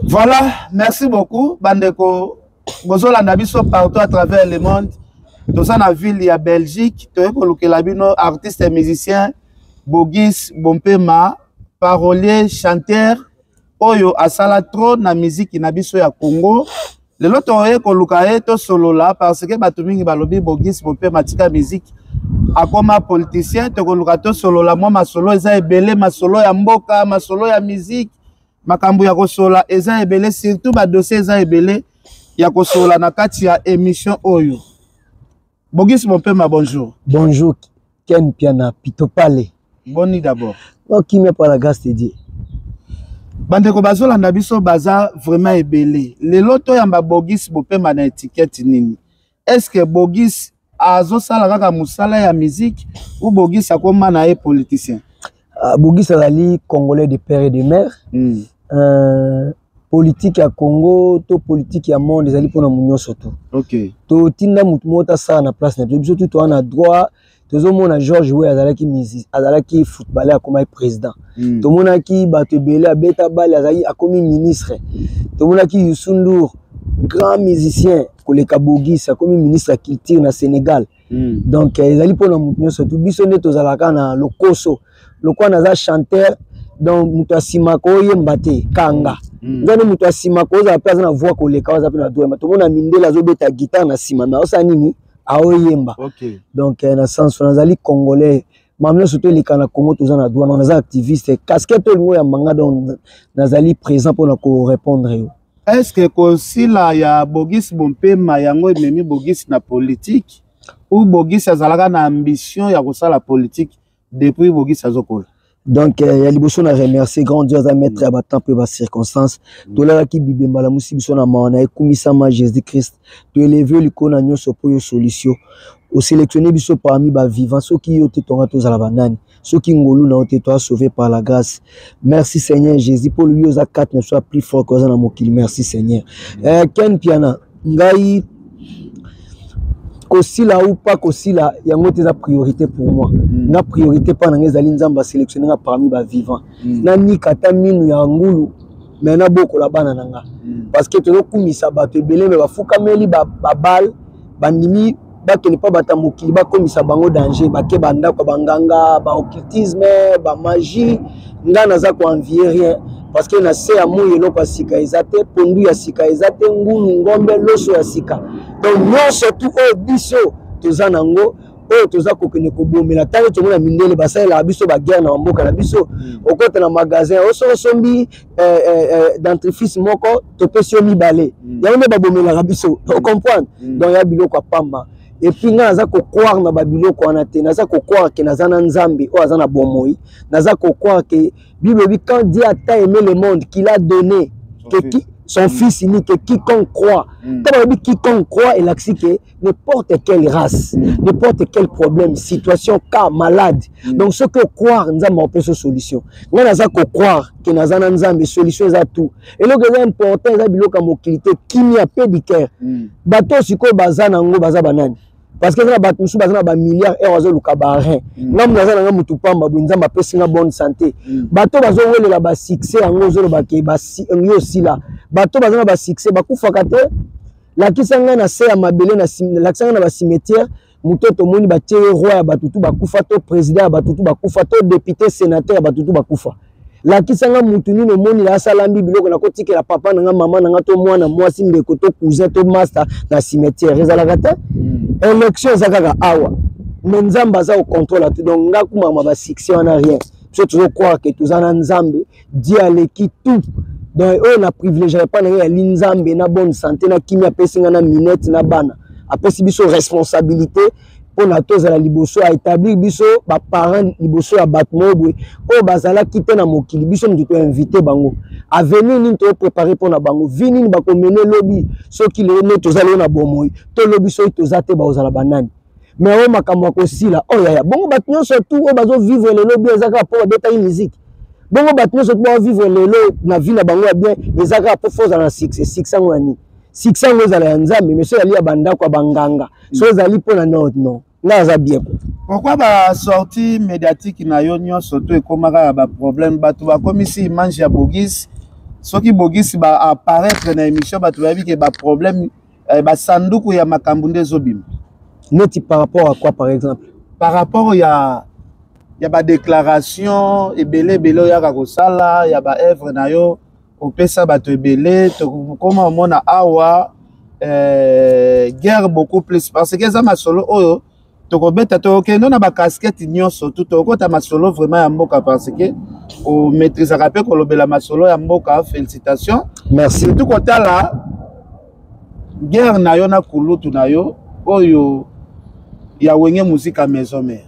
Voilà, merci beaucoup bandeko bozolanda biso partout à travers le monde. Toza na ville ya Belgique, toye kolukela bino artiste et musicien Bogis Bompema, parolier, chanteur oyo asala trop na musique na biso ya Congo. Lelo toye koluka ye tosolola parce que bato mingi balobi Bogis Bompema tika musique akoma politicien. Tokoluka tosolola mwa masolo eza ebele, masolo ya mboka, masolo ya musique, makambo ya kosola eza ebele, surtout ba dossier eza ebele ya kosola na kati ya émission oyo. Bogis Bompema, bonjour. Bonjour Ken Piana Pitopale. Boni d'abord. Non, kimia par la grâce de Dieu. Bandeko bazolanda biso baza vraiment ebele. Lelo toyamba Bogis Bompema na étiquette nini? Est-ce que Bogis azosala kaka mosala ya musique ou Bogis akoma na ye politicien? Bogis azali congolais de père et de mère. Politique ya Congo to politique ya monde ezali mpona mu nyonso to. Totinda mutu moko tasala na place na biso, biso tu toza na droit. Tozomona George Weah azalaki musicien, azalaki footballeur, akomaki président. Tomonaki bato ebele abeta bale, azalaki akomi ministre. Tomonaki Youssou N'Dour, grand musicien koleka Bogis, akomi ministre ya culture na Sénégal. Donc ezali mpona mutu nyonso tu. Biso nde tozalaka na lokoso lokola naza chanteur, donc moto asima koyemba te kanga. Nzambe moto asima kozala mpe aza na voix koleka, aza mpe na droit. Tomona mindele azobeta guitare na nsima, mais aosala nini? Aoyemba. Donc na sens wana nazali congolais, makambo nyonso to eleka na Congo toza na droit. Naza activiste, casquette olingo ya manga, donc nazali présent mpona korépondre yo. Est-ce que kosila ya Bogis Bompema yango ememi Bogis na politique ou Bogis azalaka na ambition ya kosala politique depuis Bogis azokola? Donc ya liboso na remercier grand Dieu, aza maître ya batemps mpe bacirconstance. Tolalaki bibemba lamusi biso na mawa na ekumisama Jésus Christ. Toeleve likolo na nyonso mpo yo solution osélectionne biso parmi bavivant. Soki yo te, tonga tozala banani? Soki ngolu na yo te, toa sauvé par la grâce. Merci Seigneur Jésus mpo lobi oza kati na biso ya plus fort koza na mokili. Merci Seigneur. Ken Piana, ngai kosila ou pas kosila yango te eza priorité pour moi. Nga priorité mpa na ngai ezali Nzambe asélectionne nga parmi bavivant. Nanika ata minu ya ngulu, mais nabokola bana na nga. Parce que tozokumisa bato ebele, me bafukameli babale, bandimi bakende mpa bato ya mokili, bakomisa bango danger, bake bandako ya banganga, baoccultisme, bamagie. Nga naza koenvie rien, parce que na se ya moi eloko ya sika eza te, pondu ya sika eza te, ngulu, ngombe, loso ya sika. Donc nyonso tu oyo biso toza nango, oyo toza kokende kobomela, ntango tomona mindele basalelaka biso baguerre na bamboka na biso. Okota na magasin, osoki osombi dentifrice moko, topesi yo mibale. Yango nde babomelaka biso, ocomprendre? Donc ya biloko ya pamba. Et puis ngai naza kocroire na babiloko wana te. Naza kocroire ke naza na Nzambe oyo aza na bomoi. Naza kocroire ke Bible elobi: quand Dieu a tant aimé le monde qu'il a donné son que fils. Qui, son fils unique, que quiconque croit. Ntango balobi quiconque croit, elakisi ke n'importe quelle race, n'importe quel problème, situation, cas, malade. Donc soki ocroire, Nzambe akopesa solution. Ngai naza kocroire ke naza na Nzambe, solution eza tout. Eloko eza important eza biloko ya mokili te, kimia pe du cœur. Bato oyo sikoyo baza nango baza banani? Parce que eza na bato mosusu baza na bamilliard heure azoluka barein. Nga moto aza nanga motu pamba boye, Nzambe apesi nga bonne santé. Bato bazowelela basuccès yango, ozoloba ke yo osila. Bato baza na basuccès bakufaka te. Lakisa ngai na se ya mabele, lakisa ngai na bacimetière moto tomoni batie ye roi ya bato tu bakufa, to président ya bato tu bakufa, to député, sénateur ya bato tu bakufa. Lakisa nga mutu nini omoni asalambi biloko nakotikela papa na nga, mama na nga, to mwana mwasi, ndeko to cousin to master na cimetière. Ezalaka te. Élection eza kaka awa, mais Nzambe aza kocontrôle tout. Donc nga kumama basuccès wana rien. Biso tozocroire ke toza na Nzambe, Dieu aleki tout. Donc oyo na privilégiaka epai na ngai yali Nzambe na bonne santé na kimia apesi nga na minette na bana, apesi biso responsabilité mpona tozala liboso, aétablir biso baparent liboso ya bato moko boye oyo bazalaki te na mokili. Biso moto toinvite bango, avenir nini toprépare mpona bango, vie nini bakomene lobi. Soki lelo nde toza lelo na bomoi, to lobi soki toza te, bakozala banani? Mais oyo makambo ya kosila oyo yaya bongo, bato nyonso tu oyo bazovivre lelo bien, eza kaka mpo babetaki musique. Bongo bato nyonso tu baovivre lelo na vie na bango ya bien, eza kaka mpo fo ozala na succès. Succès yango ya nini? Succès yango ezala ya Nzambe, mais so ezali ya bandako ya banganga, so ezali mpona non, non, nga aza bien ko. Pourquoi basortie médiatique na yo nyonso to ekóma kaka baproblème? Bato bakomisi image ya Bogis. Soki Bogisi ba apparaître na émission, bato bayebi ke ba problème, basanduku ya makambo nde ezobima. Neti par rapport à quoi, par exemple? Par rapport ya badéclaration ebele ebele oyaka kosala ya baœuvre na yo, opesa bato ebele. Tokoma omona awa guerre beaucoup plus, parce que eza masolo oyo tokobeta, tokokende na bacasquette nyonso tu, tokokota masolo vraiment ya mboka, parce que omaîtrisaka mpe kolobela masolo ya mboka. Félicitation. Merci. Surtout kotala guerre na yo na kulutu na yo oyo ya Wenge Musica Maison Mère.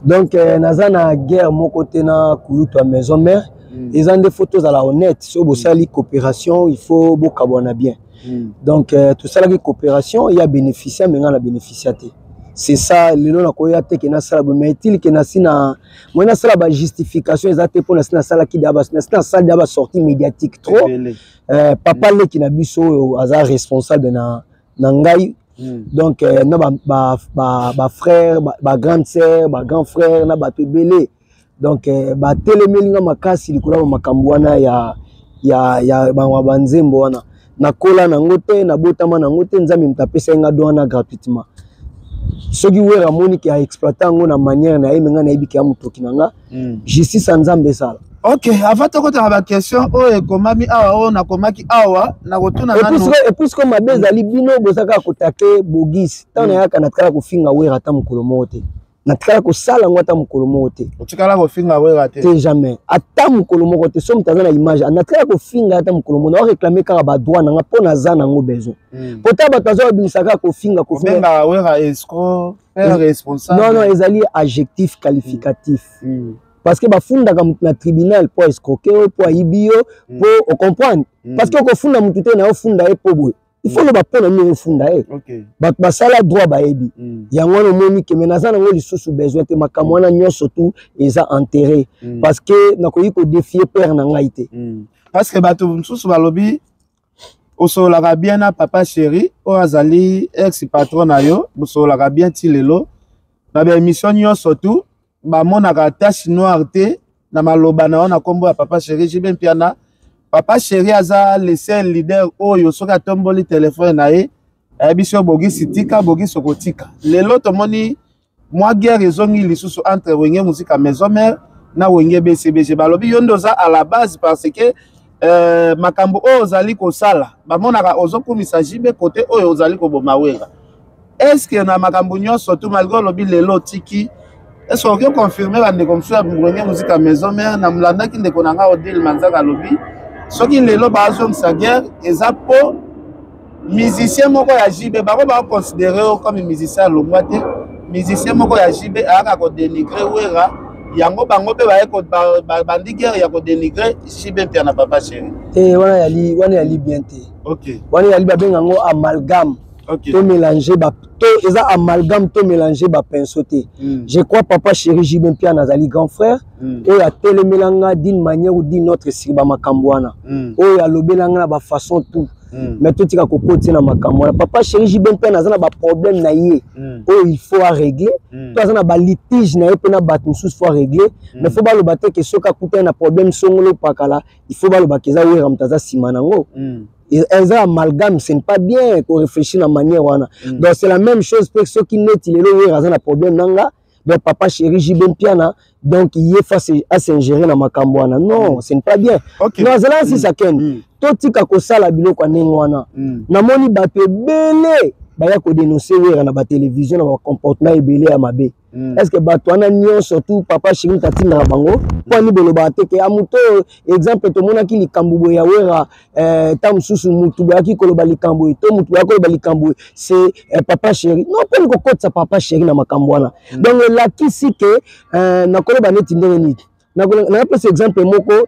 Donc naza na guerre moko te na kulutu ya Maison Mère. Eza nde faut tozala honnête. So bosali coopération, il faut bokabwana bien. Donc tosalaki coopération ya bénéficiaire, mais nga na bénéficiaire te, c'est ça. Lelo nakoya te ke nasala boye, mais etili ke nasi na moi nasala bajustification eza te, mpo nasi nasalaki da, nasi nasali da basortie médiatique trop. Papa leki na biso oyo aza responsable na ngai. Donc na bafrère, bagrande sœur, bagrand frère na bato ebele, donc batelemeli nga makasi likolo ya makambo wana ya bango banzembo wana. Nakola nango te, nabotama nango te. Nzambe moto apesaki nga don wana gratuitement. Soki Wera amoni ke aexploite yango na manière na ye, mais ngai nayebi ke ya motoki na nga. Justice ya Nzambe esala. Ok, avant tokotaka baquestion oyo ekomami awa, oyo nakomaki awa, nakotuna. Et puisque mabe ezali, bino boza kaka kotake Bogisi. Ntango nayaka, natikala kofinga Wera ata mokolo moko te, natikala kosala yango ata mokolo moko te. Otikala kofinga Wera te? Te, jamais, ata mokolo moko te. So moto aza na image, natikala kofinga ata mokolo moko. Naoréclame kaka badroit na nga, mpo naza nango besoin. Po ta bato aza babimisa kaka kofinga, kofinga. Obengaka Wera escroc, père responsable? Non, ezali adjectif qualificatif, parce que bafundaka motu na tribunal mpo escroke yo, mpo ayibi yo, mpo ocomprendre. Parce que okofunda motu te na ofunda ye mpo boye, il faut loba mpo na nini ofunda ye. Bato basala droit bayebi yango wana. Omoni ke me naza nango lisusu besoin te. Makambo wana nyonso tu eza enterré, parce que nakoki kodéfier père na ngai te. Parce que bato mosusu balobi osololaka bien na Papa Chéri oyo azali ex patron na yo. Bosololaka bien ti lelo na baémission nyonso tu, bamonaka tache noire te na maloba na yo na nkombo ya Papa Chéri JB Mpiana. Papa Chéri aza le seul leader oyo soki atomboli telefone na ye, ayebi so Bogisi tika, Bogisi okotika. Lelo tomoni mwa guerre ezongi lisusu entre Wenge Musica Maison Mère na Wenge BCBG. Balobi yo nde oza à la base, parce que makambo oyo ozali kosala, bamonaka ozokumisa JB kote oyo ozali koboma Wera. Est ce que na makambo nyonso tu, malgré olobi lelo otiki, est ce que okoki confirme bandeko mosusu ya Wenge Musica Maison Mère? Na molandaki ndeko na nga Odile Manzaka, alobi soki lelo bazongisa guerre, eza mpo musicien moko ya JB, bango baconsidere yo comme musicien alongwa te, musicien moko ya JB ayaka kodénigre Wera. Yango bango mpe baye bandi guerre ya kodénigre JB Mpiana, Papa Chéri. Te, wana yali bien te. Wana yali, babenga yango amalgame. To mélange ba, to eza amalgame, to mélange bapinceau te. Je crois Papa Chéri JB Mpiana azali grand frère oyo atelemela nga d'une manière ou d'une autre sur bamakambo wana, oyo alobela nga na bafaçon tout. Mais totika kokotia na makambo wana. Papa Chéri JB Mpiana aza na baproblème na ye oyo il faut arégler, to aza na balitige na ye mpe na bato mosusu, faut arégler. Mais faut baloba te ke soki akutani na problème songolo pakala, il faut balobaka eza Wera moto aza nsima nango. Eza amalgame, ce n'est pas bien koréfléchir na manière wana. Donc c'est la même chose mpe soki neti lelo Wera aza na problème na nga, donc Papa Chéri JB Mpiana, donc ye face as'ingérer na makambo wana, non, ce n'est pas bien. Non, azala sisa kende. Totika kosala biloko ya ndenge wana. Namoni bato ebele baya kodénonce Wera na batélévision na bacomportement ebele ya mabe. Est ce que bato wana nyonso tu, Papa Chéri moto atindaka bango? Mpo ani bolobaka te ke amoto oyo, exemple, tomonaki likambo boye ya Wera, ta mosusu mutu boyaki koloba likambo boye, to mutu boyaki koloba likambo boye, c'est Papa Chéri. Non, mponi kokotisa Papa Chéri na makambo wana? Donc elakisi ke nakoloba neti ndenge nini, nakopesa exemple moko.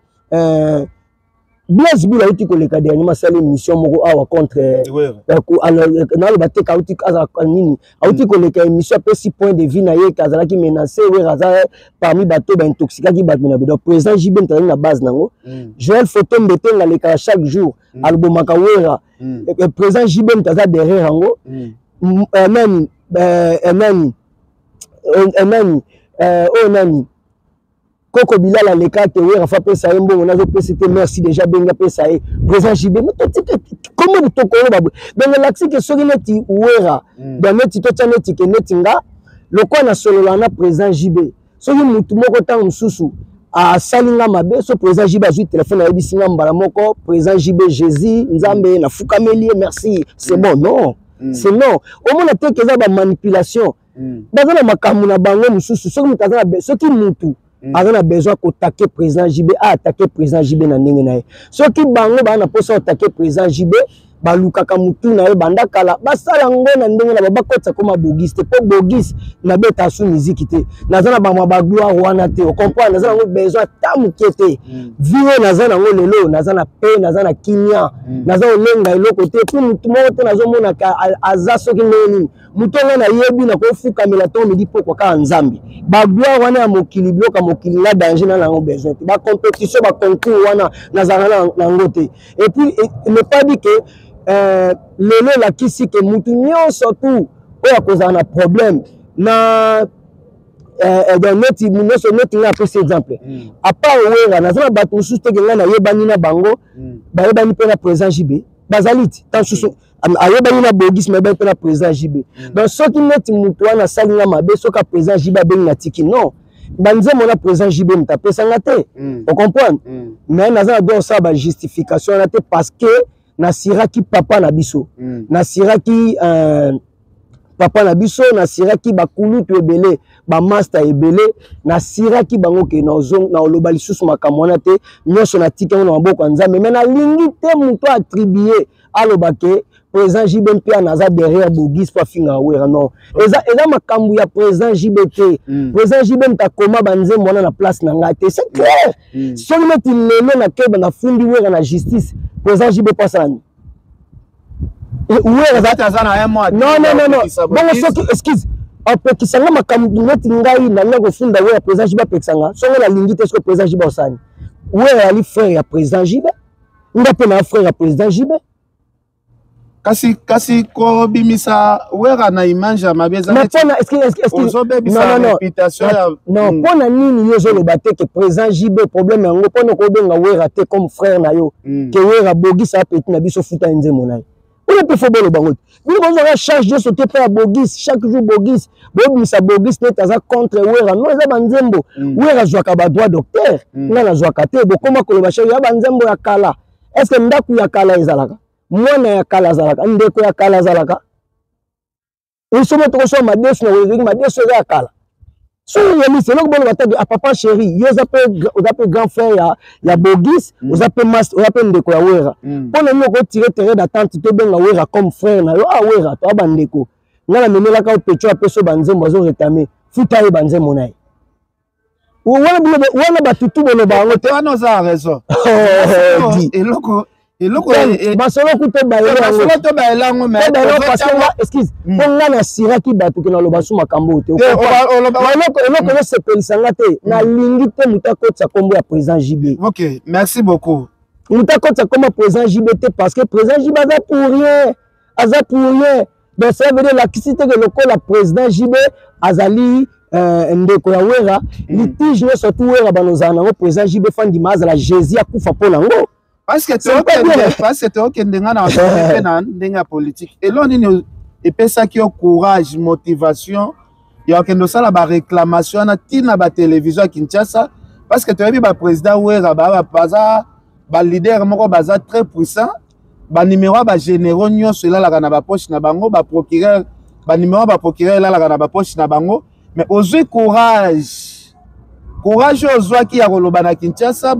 Blaise Bula auti koleka dernièrement, asali émission moko awa contre, naloba te auti azala nini, auti koleka émission, apesi point de vue na ye ke azalaki menacé, Wera aza parmi bato baintoxikaki bato na donc président JB moto azali na base nango. Joel Photo Mbetenga alekaka chaque jour, alobomaka Wera, président JB moto aza derrière yango. Nani nani nani oyo nani Koko Bilal aleka te, Wera fa pesa ye mbongo, nazopesa te, merci déjà benga pesa ye président JB. Mais totika comment tokoloba boye? Donc elakisi ke soki neti Wera, donc neti totya neti ke neti nga lokola nasolola na président JB, soki mutu moko ntango mosusu asali nga mabe, so président JB azwi telefone ayebisi nga mbala moko, président JB Jésus Nzambe nafukameli ye, merci, c'est bon. Non, c'est non. Omona te ke eza bamanipulation. Baza na makambo na bango mosusu. Soki moto aza na, soki mutu aza na besoin koattaquer président JB, aattaquer président JB na ndenge na ye. Soki bango baa na mposa koattaquer président JB, balukaka mutu na ye banda kala, basala yango na ndenge na bakotisa koma Bogis te, mpo Bogis nabeta asu miziki te, naza na bama bagloire wana te, ocomprendre? Naza nango besoin ata moke te. Vie oyo naza nango lelo, naza na pe, naza na kimia, naza kolenga eloko te, mpo mutu moko te nazomonaka aza soki ndenge nini. Moto nga nayebi nakofukamela ntongo, midi, pokwa, kaka Nzambe. Bagloire wana ya mokili, biloko ya mokili na danger, na nango besoin te. Bacompétition, baconcours wana, nazalaka nango te. Et puis ne pas dit que lelo elakisi ke mutu nyonso tu oyo akozala na problème na donc neti nyonso, neti ngai apesi exemple, à part Wera, naza na bato mosusu teke ngai nayebani na bango, bayebani mpe na président JB, bazali ti ntango mosusu ayebani na Bogis, mais ayebani mpe na président JB. Donc soki neti motu wana asali nga mabe, soki président JB abengi, na tiki non banzembo na président JB, moto apesanga te, ocomprendre? Mais naza na droit osala bajustification wana te, parce que nasiraki papa na biso, nasiraki papa na biso, nasiraki bakulutu ebele, bamaster ebele, nasiraki bango ke naoloba lisusu makambo wana te. Nyonso natiki yango na maboko ya Nzambe. Mais nalingi te moto attribue, aloba ke président JB Mpiana aza derrière Bogis mpo afingaka Wera. Non, eza makambo ya président JB te. Président JB moto akoma banzembo wana na place na ngai te, c'est clair. Soki neti lelo nakeba, nafundi Wera na justice, président JB mpo asala nini? Wera aza na un mois. Non, non, non, non. Bongo soki, excuse, apekisanga makambo neti ngai nalinga kofunda Wera, président JB apekisanga? Songo nalingi te. Soki président JB osani, Wera ali frère ya président JB, nga mpe na frère ya président JB. Kasi kobimisa Wera na image ya mabe eza ozobebisa réputation ya Non, mpo na nini yo ozoloba te ke président JB problème yango? Mpona kobenga Wera te comme frère na yo, ke Wera bogisa apeti na biso, futa ye nzembo na ye oyo mpe fo boloba ngo te. Bino bozwaka charge nyonso te mpe ya Bogis. Chaque jour Bogis, bobimisa Bogis neti aza contre Wera. Non, eza banzembo. Wera azwaka badroit d'auteur, nga nazwaka te. Bokoma koloba chaque ya banzembo ya kala. Est ce que ndako ya kala ezalaka, mwana ya kala azalaka, ndeko ya kala azalaka? Biso mo tokosala madesu na ezalaki madesu eza ya kala. Soki oyebisi eloko, boloba taki a papa chéri, yo oza mpe grand frère ya Bogis, oza mpe master, oza mpe ndeko ya Wera. Mpo na nini okotire terrain d'attente? Tobenga Wera comme frère na yo. A Wera, toa bandeko, ngai namemelaka yo pecho, apesi yo banzembo, azoréclamer, futa ye banzembo na ye wana. Wana batutu boloba yango te. Wana oza raison. Eloko eloko Masolo kuta bayela to bayela yango. Mais parce que, excuse, mpo nga nasiraki bato ke naloba su makambo te. Eloko ezosepelisa nga te, nalingi te moto akotisa nkombo ya président JB. Ok, merci beaucoup. Moto akotisa nkombo ya président JB te, parce que président JB aza pour rien, aza pour rien. Donc ça veut dire lakisi te ke lokola président JB azali ndeko ya Wera, litige nyonso tu Wera banozala nango, président JB fandima azala Jésus akufa mpo nango. Parce que tokende nga na mpe na ndenge ya politique, elo nini epesaki yo courage, motivation ya okende osala baréclamation wana ntina batelevizio ya Kinshasa? Parce que toyebi baprésident Wera baza baleader moko baza très puissant. Banimero ya bagénéraux nyonso elalaka na bapoche na bango, baprocureur, banimero ya baprocureur elalaka na bapoche na bango. Mais ozwi courage oyo ozwaki ya koloba na Kinshasa,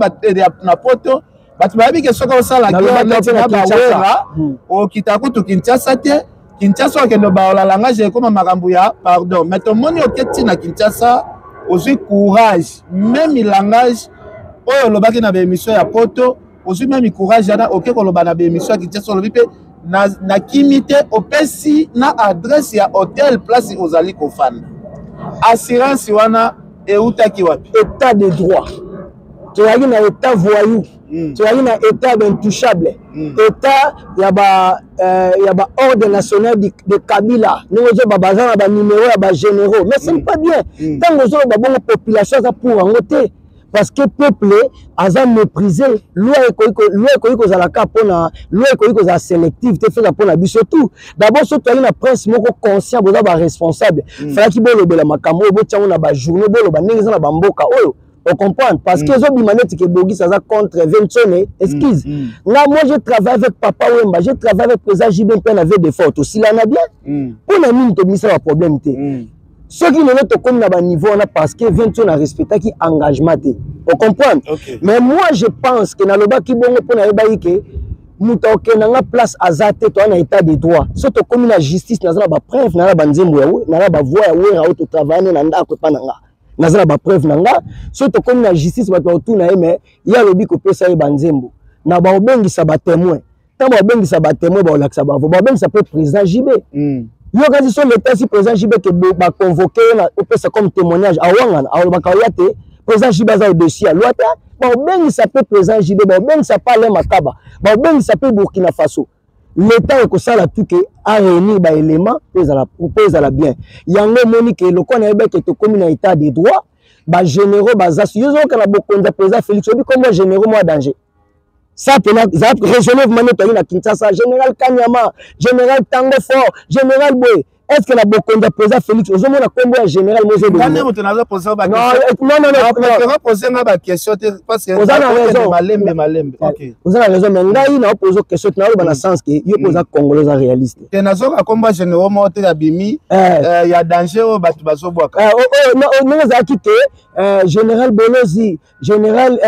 na Poto, bato bayebi ke soki osala neti na bawera, okita kutu Kinshasa te. Kinshasa okende baola langage, ekóma makambo ya pardon. Mais tomoni oketi na Kinshasa, ozwi courage, même langage oyo olobaki na baémission ya Poto, ozwi même courage wana, oke koloba na baémission ya Kinshasa, olobi mpe nakimi te, opesi na adresse ya hotel place ozali kofanda. Assurance wana eutaki wapi? État de droit. Tozalaki na état voyou, tozalaki na état d'intouchable, état ya ba ordre national de Kabila. Ndenge ozoba, baza na banimero ya bagénéraux, mais ce n'est pas bien. Ntango ozoloba bongo, population aza pour yango te. Parce que peuple aza méprisé. Loi ekoki kozala kaka mpona loi, ekoki kozala sélective te, feza mpona biso tout. D'abord, so toyaki na prince moko conscient, boza baresponsable, falaki bolobela makambo oyo, botiango na bajournaux, boloba ndenge eza na bamboka oyo. Ocomprendre? Parce que ezobima neti ke Bogis aza contre Vensone. Excuse nga, moi je travaille avec Papa Wemba, je travaille avec président JB mpe na V Defort, tosilana bien. Mpona nini tobimisa baproblème te? Soki lelo tokomi na baniveau wana, parce que Vensone arespectaki engagement te. Ocomprendre? Mais moi je pense que nalobaki bongo mpo nayebaki ke moto akokende nga place aza te. Toza na état de droit. So tokomi na justice, naza na bapreuve, naza na banzembo ya, naza na bavoix ya Wera oyo totravaille ne na ndako epa na nga, naza na bapreuve na nga. So tokomi na justice, bato bakotuna ye, mais ye alobi kopesa ye banzembo na baobengisa batémoin. Ntango babengisa batémoin, baolakisa bavo, babengisa mpe président JB. Yo kasi so leta si président JB ke baconvoke ye na opesa comme témoignage, awangana, alobaka oya te. Président JB aza au-dessus ya loi te. Baobengisa mpe président JB, baobengisa mpe Alain Makaba, baobengisa mpe Burkina Faso. L'état ekosala tout ke aréunir baélément mpo ezala bien. Yango omoni ke lokola nayebaki tokomi na état de droit, bagénéraux baza. Yo ozoyoka na bokonzi ya président Félix, oyebi kombo généraux mwa danger. Ça pena raisonner vraiment. Toyaki na Kinshasa, général Kanyama, général Tango Fort, général boye. Est ce que na bokonzi ya président Félix ozomona kombo ya général? Mozomoto nga baquestion te. Oza na raison. Malembe malembe. Oza na raison, mais ngai na opose question te, naoloba na sens ke yo mpo oza Congolais, oza réaliste. Te, nazoka kombo ya généraux moko te abimi ya danger oyo bato bazobwaka. Ndenge ezalaki ke général Bolozi, général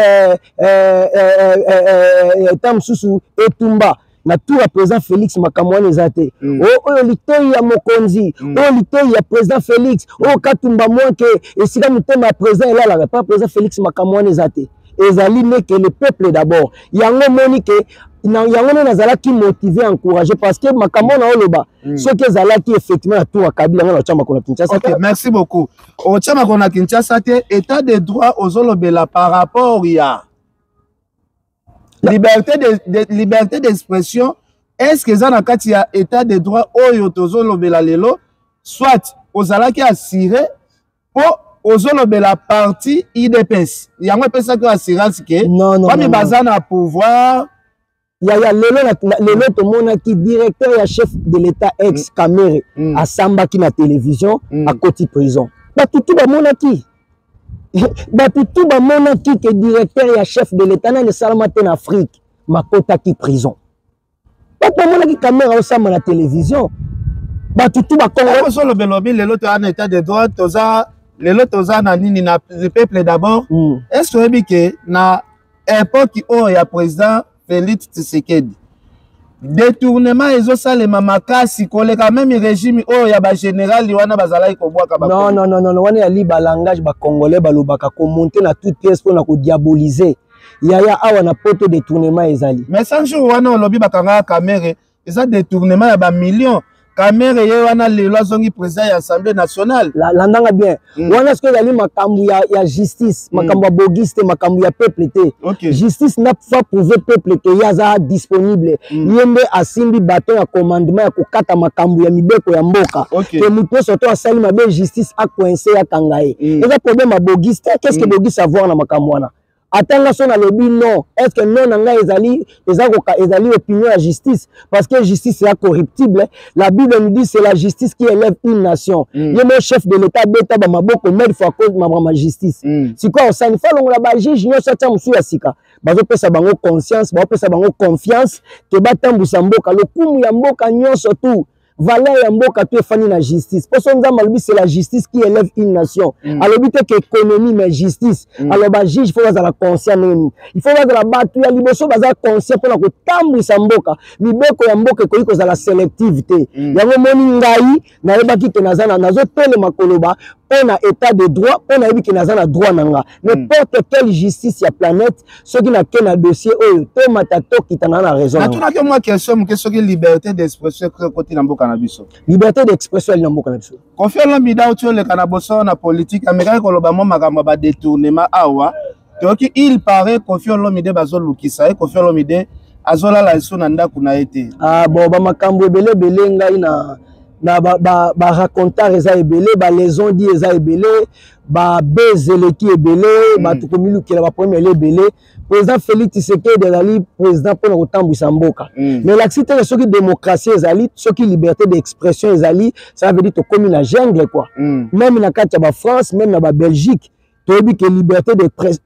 ta mosusu Etumba na tour ya président Félix, makambo wana eza te. Oyo litoi ya mokonzi, oyo litoi ya président Félix, oyo Katumba Mwanke, esika motema ya président elalaka pa président Félix, makambo wana eza te. Ezali neke le peuple d'abord. Yango omoni ke yango nde nazalaki motivé, encouragé, parce que makambo na oloba, soki ezalaki effectivement na tour ya Kabila, nga na otya makolo na Kinshasa. Ok, merci beaucoup. Otya makolo na Kinshasa te. État de droit ozolobela par rapport ya liberté d'expression, est ce que eza na kati ya état de droit oyo tozolobela lelo? Soit ozalaki assuré mpo ozolobela parti UDPS, yango epesaki yo assurance ke non, baza na pouvoir. Yaya, lelo tomonaki directeur ya chef de l'État ex Kamerhe asambaki na télévision, akoti prison. Bato tu bamonaki, bato tu bamonaki ke directeur ya chef de l'État, nani esalama te na Afrique, makotaki prison. Bato bamonaki Kamerhe osamba na télévision, bato tu bakongo. Ozolobela, obi lelo toza na état de droit, toza lelo toza na nini, na le peuple d'abord. Est ce oyebi ke na époque oyo ya président Félix Tshisekedi, détournement ezosalema makasi koleka même régime oyo ya bagénéral wana bazalaki kobwaka? Non, non, non, non, wana yali balangage bacongolais balobaka komonte na toute pièce mpona kodiaboliser. Yaya, awa na Poto détournement ezali. Mais 100 jours wana olobi bakangaka Kamerhe, eza détournement ya bamillion. Kamerhe ye wana lelo azongi président ya Assemblée nationale. Landanga bien. Wana soki ezali makambo ya justice, makambo ya Bogis te, makambo ya peuple te. Justice na fa prouver peuple ke ye aza disponible, ye nde asimbi baton ya commandement ya kokata makambo ya mibeko ya mboka, ke moto nyonso to asali mabe, justice acoince, akanga ye. Eza problème ya Bogis te. Qu'est ce que Bogis avoir na makambo wana? Ata nga so nalobi non, est ce que non na ngai ezali eza koka ezali opinion ya justice? Parce que justice eza corruptible. La Bible nous dit: c'est la justice qui élève une nation. Ye mo chef de l'État beta bamaboko mille fois cause makambo ya justice. Sikoyo osani fa longola bajuge nyonso, atia mosusu ya sika. Bazopesa bango conscience, bazopesa bango confiance ke batambwisa mboka. Lokumu ya mboka nyonso tu, valeur ya mboka to efandi na justice. Mpo so Nzambe alobi: c'est la justice qui élève une nation, alobi te ke économie, mais justice. Alors bajuge faut bazala conscient ndenge nini? Il faut bazala bato ya liboso baza conscient mpona kotambwisa mboka. Mibeko ya mboka ekoki kozala sélective te. Yango moni ngai nayebaki ke naza nazotelema koloba mpo na état de droit, mpo nayebi ke naza na droit na nga. N'importe quelle justice ya planète, soki nake na dossier oyo, tomata tokita, na raison. Natunaki mwa question moke: soki liberté d'expression ekoti na mboka na biso? Liberté d'expression ali na mboka na biso. Koffi Olomide auti oleka na bosolo na politique, amekaki koloba mwa makambo ya badétournement. Awa toyoki, il paraît Koffi Olomide bazolukisa ye, Koffi Olomide azolala liso na ndako na ye te. Ah bon, bamakambo ebele ebele, ngai na Na ba racontars eza ebele, balaison di eza ebele, babese eleki ebele, bato komilukela baproblème ele ebele. Président Félix Tshisekedi azali président mpona kotambwisa mboka, mais elakisi te soki démocratie ezali, soki liberté d'expression ezali, ça veut dire tokomi na jungle quoi. Même na kati ya bafrance, même na babelgique, toyebi ke liberté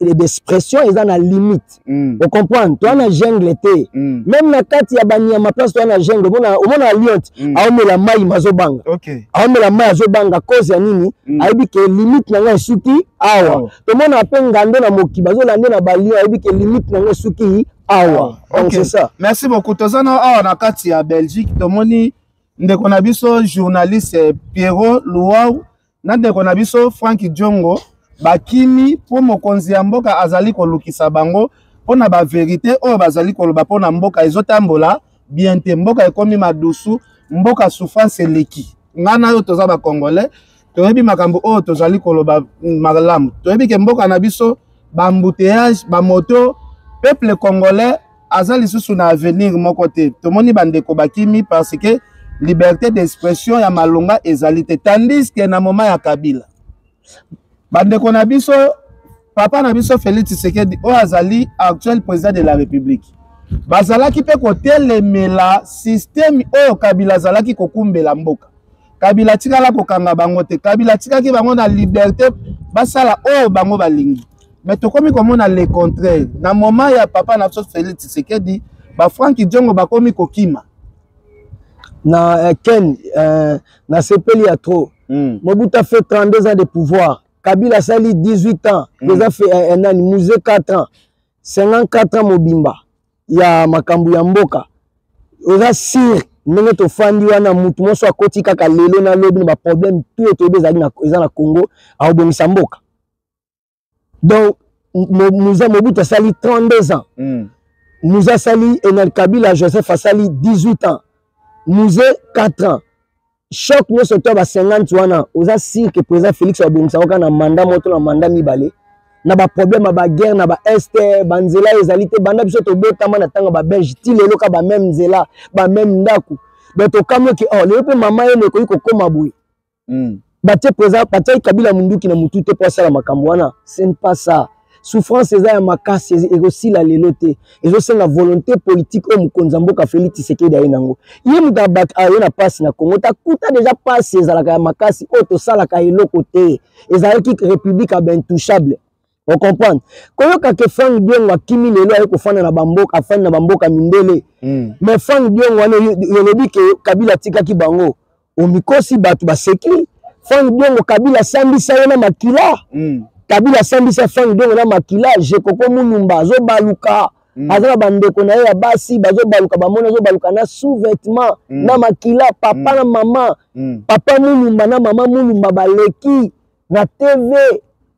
d'expression eza na limite. Ocomprendre, toza na jungle te. Même na kati ya banyama, place toza na jungle, omona lion te, aomela mai mazobanga. Aomela mai, azobanga. Cause ya nini? Ayebi ke limite na ngai esuki awa. Tomona mpe ngando na moki bazolande na balion, ayebi ke limite na ngai esuki awa. Donc c'est ça. Merci beaucoup. Toza na awa na kati ya Belgique, tomoni ndeko na biso journaliste Pierrot Luau na ndeko na biso Frank Diongo bakimi mpo mokonzi ya mboka azali kolukisa bango mpo na bavérité oyo bazali koloba mpo na mboka ezotambola bien te. Mboka ekomi madusu, mboka souffrance eleki. Ngai na yo toza bacongolais, toyebi makambo oyo tozali koloba malamu. Toyebi ke mboka na biso, baembouteillage, bamoto, peuple congolais aza lisusu na avenir moko te. Tomoni bandeko bakimi parce que liberté d'expression ya malonga ezali te, tandis que na moment ya Kabila, bandeko na biso, papa na biso Félix Tshisekedi oyo azali actuel président de la République, bazalaki mpe kotelemela système oyo Kabila azalaki kokumbela mboka. Kabila atikala kokanga bango te, Kabila atikaki bango na liberté basala oyo bango balingi. Mais tokomi komona le contraire na moment ya papa na biso Félix Tshisekedi, bafrank Diongo bakomi kokima. Na Ken, nasepeli ya trop. Mobutu a fait 32 ans de pouvoir, Kabila asali 18 ans, eza fait nani, Mzee 4 ans, 54 ans mobimba ya makambo ya mboka. Oza sûr, ndenge tofandi wana, mutu nyonso akoti kaka lelo na lobi na baproblème tout oyo toyebi ezali eza na Congo, akobongisa mboka. Donc Mzee Mobutu asali 32 ans, Mzee asali Enel, Kabila Joseph asali 18 ans, Mzee 4 ans. Choc nyonso to ba 50 wana, oza sûr que président Félix abongisa kaka na mandat moko, na mandat mibale, na baproblème ya baguerre na baest, banzela ezali te? Banda biso tobotama na ntango babelge ti lelo, ka bameme nzela, bameme ndako. Donc tokamwaki, oh, lelo mpe mama yene ekoki kokóma boye. Batie président, batiaki Kabila munduki na mutu te mpo asala makambo wana. Ce n'est pas ça. Souffrance eza ya makasi, ekosila lelo te. Ezosenga volonté politique oyo mokonzi ya mboka Félix Tshisekedi aye nango. Ye moto aye na mpasi na Congo, takuta déjà mpasi ezalaka ya makasi oyo tosalaka eloko te. Ezalaki république ya baintouchable. Ocomprendre, koyoka ke Frank Diongo akimi lelo, aye kofanda na bamboka, afandi na bamboka mindele. Mais Frank Diongo wana elobi ke Kabila atikaki bango, omikosi, bato baseki. Frank Diongo, Kabila asambisa ye na makila. Kabila asambisa Frank Diongo na makila. Jekoko Mulumba azobaluka, aza na bandeko na ye ya basi bazobaluka, bamoni azobaluka na sous-vêtement, na makila. Papa na mama, papa Mulumba na mama Mulumba baleki na TV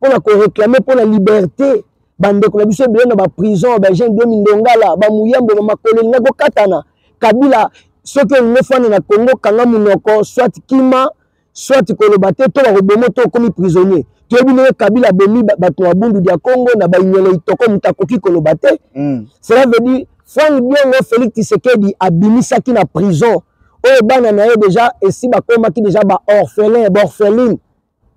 mpona koréclamer mpona liberté bandeko na biso ebele na baprison, bajeune Diomi Ndongala, bamuyambo, bamakolo elinga kokatana. Kabila, soki olingi ofanda na Congo, kanga monoko, soit kima, soit koloba te, to bakoboma, to okomi prisonnier. Toyebi ndenge Kabila abomi bato na Bundu dia Congo, na bainyele itoko, moto akoki koloba te. Cela veut dire Frank Diongo, Félix Tshisekedi abimisaki na prison oyo bana na ye déjà esi bakomaki déjà baorphelin, baorpheline,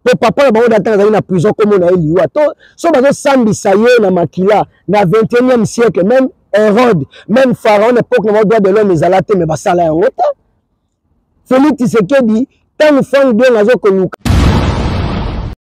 mpo papa na bango data azali na prison, kombo na ye liwa. To so bazosambisa ye na makila na 21e siècle. Même Hérode, même Pharaon, époque na bango droit de l'homme ezala te, mais basala yango te. Félix Tshisekedi, ntango Frank Diongo azokoluka